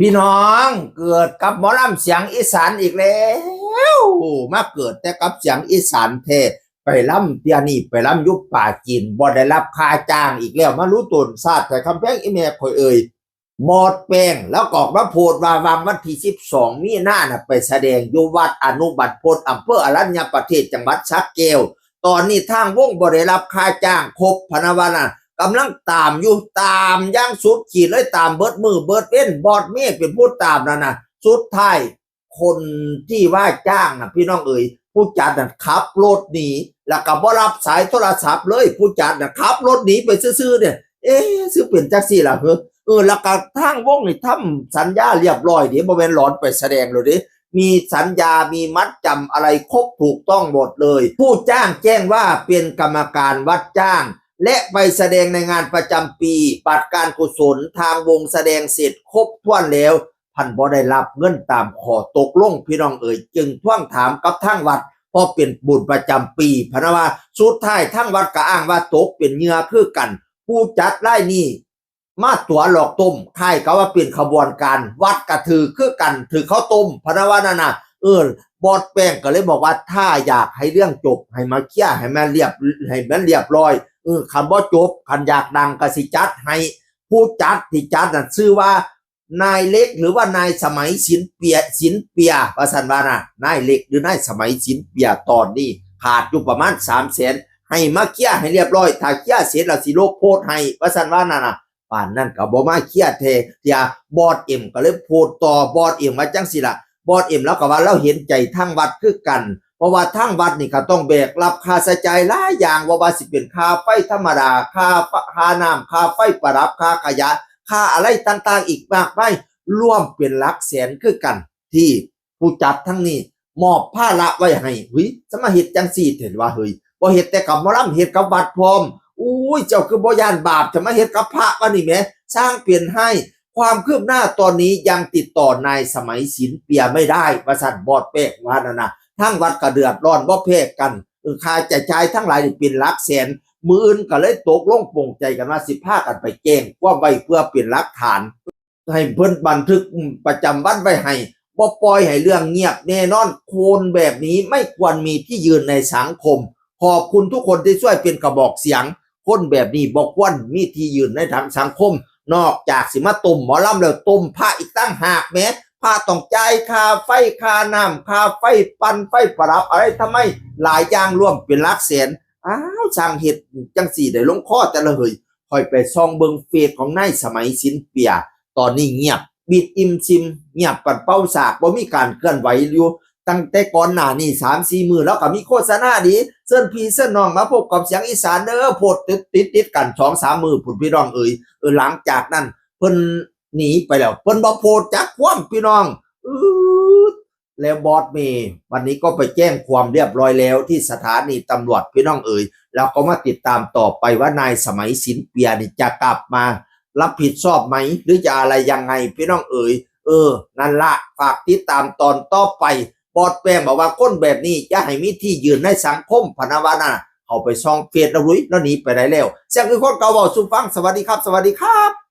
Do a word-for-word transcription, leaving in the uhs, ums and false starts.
พี่น้อง เกิดกับหมอลำเสียงอีสานอีกแล้ว มาเกิดแต่กับเสียงอีสานแท้ ไปลำเที่ยนี่ไปลำอยู่ปาจีน บ่ได้รับค่าจ้างอีกแล้ว มารู้ตนซาดแต่คำแพงอีแม่ข่อยเอ่ย บอสแป้ง แล้วก็ออกมาโพสต์ว่าวังวันที่สิบสองมีนาน่ะ ไปแสดงอยู่วัดอนุบัติพจน์อำเภออรัญญประเทศจังหวัดสระแก้ว ตอนนี้ทางวงบ่ได้รับค่าจ้างครบพะนะว่านะ กำลังตามอยู่ ตามอย่างสุดขีดเลย ตามเบิดมือเบิดเว้น บอสเมฆเป็นผู้ตามนั่นนะ สุดท้ายคนที่ว่าจ้างนะพี่น้องเอ๋ย ผู้จัดน่ะขับรถหนี แล้วก็บ่รับสายโทรศัพท์เลย ผู้จัดน่ะขับรถหนีไปซื่อๆเนี่ย เอ๊ะ ซึ่งเป็นจังซี่ล่ะเหรอ เออ แล้วก็ทางวงนี่ทำสัญญาเรียบร้อยเด้ บ่แม่นหลอนไปแสดงเลยเด้ มีสัญญา มีมัดจำอะไรครบถูกต้องหมดเลย ผู้จ้างแจ้งว่าเป็นกรรมการวัดจ้าง และไปแสดงในงานประจำปี บัตรการกุศล ทางวงแสดงเสร็จครบถ้วนแล้ว พันบ่ได้รับเงินตามข้อตกลง พี่น้องเอ๋ย จึงทวงถามกับทางวัด เพราะเป็นบุญประจำปี พะนะว่า สุดท้ายทางวัดก็อ้างว่าตกเป็นเหยื่อคือกัน ผู้จัดรายนี้ มาตั๋วหลอกต้ม คล้ายกับว่าเป็นขบวนการ วัดก็ถืกคือกัน ถืกเขาต้ม พะนะว่านั่นน่ะ เออ บอสแป้งก็เลยบอกว่า ถ้าอยากให้เรื่องจบ ให้มาเคลียร์ ให้มันเรียบ ให้มันเรียบร้อย เออ คันบ่จบ คันอยากดังก็สิจัดให้ ผู้จัดที่จัดน่ะชื่อว่า นายเล็ก หรือว่านายสมัย สินเปีย สินเปีย ว่าซั่นว่าน่ะ นายเล็ก หรือนายสมัย สินเปีย ตอนนี้ขาดอยู่ประมาณสามแสน ให้มาเคลียร์ให้เรียบร้อย ถ้าเคลียร์เสร็จแล้วสิลบโพสต์ให้ ว่าซั่นว่านั่นน่ะ ปานนั้นก็บ่มาเคลียร์แท้เทื่อ บอสเอ็มก็เลยโพสต์ต่อ บอสเอ็มว่าจังซี่ล่ะ บอสเอ็มลาวก็ว่าลาวเห็นใจทางวัดคือกัน เพราะว่าทางวัดนี่ก็ต้องแบกรับค่าใช้จ่ายหลายอย่าง บ่ว่าสิเป็นค่าไฟธรรมดา ค่า ค่าน้ำ ค่าไฟประดับ ค่าขยะ ค่าอะไรต่างๆ อีกมากมาย รวมเป็นหลักแสนคือกัน ที่ผู้จัดทั้งนี้มอบภาระไว้ให้ เฮ้ย จะมาเฮ็ดจังซี่เถิดว่า เฮ้ย บ่เฮ็ดแต่กับหมอลำ เฮ็ดกับวัดพร้อม อุ้ย เจ้าคือบ่ย้านบาป จะมาเฮ็ดกับพระวะนี่แหม ช่างเปลี่ยนให้ ความคืบหน้าตอนนี้ยังติดต่อนายสมัย สินเปีย ไม่ได้ ว่าซั่น บอสแป้งว่านั่นน่ะ ทางวัดก็เดือดร้อนบ่แพ้กัน เออ ค่าใช้จ่ายทั้งหลายนี่เป็นหลักแสน มื้ออื่นก็เลยตกลงปลงใจกันว่าสิพากันไปแจ้งความไว้เพื่อเป็นหลักฐาน ให้เพิ่นบันทึกประจำวันไว้ให้ บ่ปล่อยให้เรื่องเงียบ แน่นอน คนแบบนี้ไม่ควรมีที่ยืนในสังคม ขอบคุณทุกคนที่ช่วยเป็นกระบอกเสียง คนแบบนี้บ่ควรมีที่ยืนในทางสังคม นอกจากสิมาต้มหมอลำแล้วต้มพระอีกต่างหากแหม พระต้องจ่ายค่าไฟ ค่าน้ำ ค่าไฟปั่น ไฟประดับอะไรทำไม หลายอย่างรวมเป็นหลักแสน อ้าว ช่างเฮ็ดจังซี่ได้ลงคอแต่ละเฮ้ย ค่อยไปส่องเบิ่งเฟซของนายสมัย สินเปีย ตอนนี้เงียบ บิดอิ่มซิม เงียบปันเป่าสาก บ่มีการเคลื่อนไหวอยู่ ตั้งแต่ก่อนหน้านี้สามสี่มื้อ แล้วก็มีโฆษณาดี เชิญพี่เชิญน้องมาพบกับเสียงอีสานเด้อ โพสต์ติดติดติดกันสองสามมื้อพุ้นพี่น้องเอ๋ย เออ หลังจากนั้นเพิ่นหนีไปแล้ว เพิ่นบ่โพสต์จักความพี่น้อง อืด แล้วบอสเมย์วันนี้ก็ไปแจ้งความเรียบร้อยแล้วที่สถานีตำรวจพี่น้องเอ๋ย แล้วก็มาติดตามต่อไปว่านายสมัย สินเปีย นี่จะกลับมารับผิดชอบไหม หรือจะอะไรยังไงพี่น้องเอ๋ย เออ นั่นละ ฝากติดตามตอนต่อไป บอสแป้งบอกว่าคนแบบนี้อย่าให้มีที่ยืนในสังคมพะนะว่าน่ะ เข้าไปส่องเฟซแล้ว เฮ้ย แล้วหนีไปไหนแล้ว เสียงคือคนเก่าเว้าสู่ฟัง สวัสดีครับ สวัสดีครับ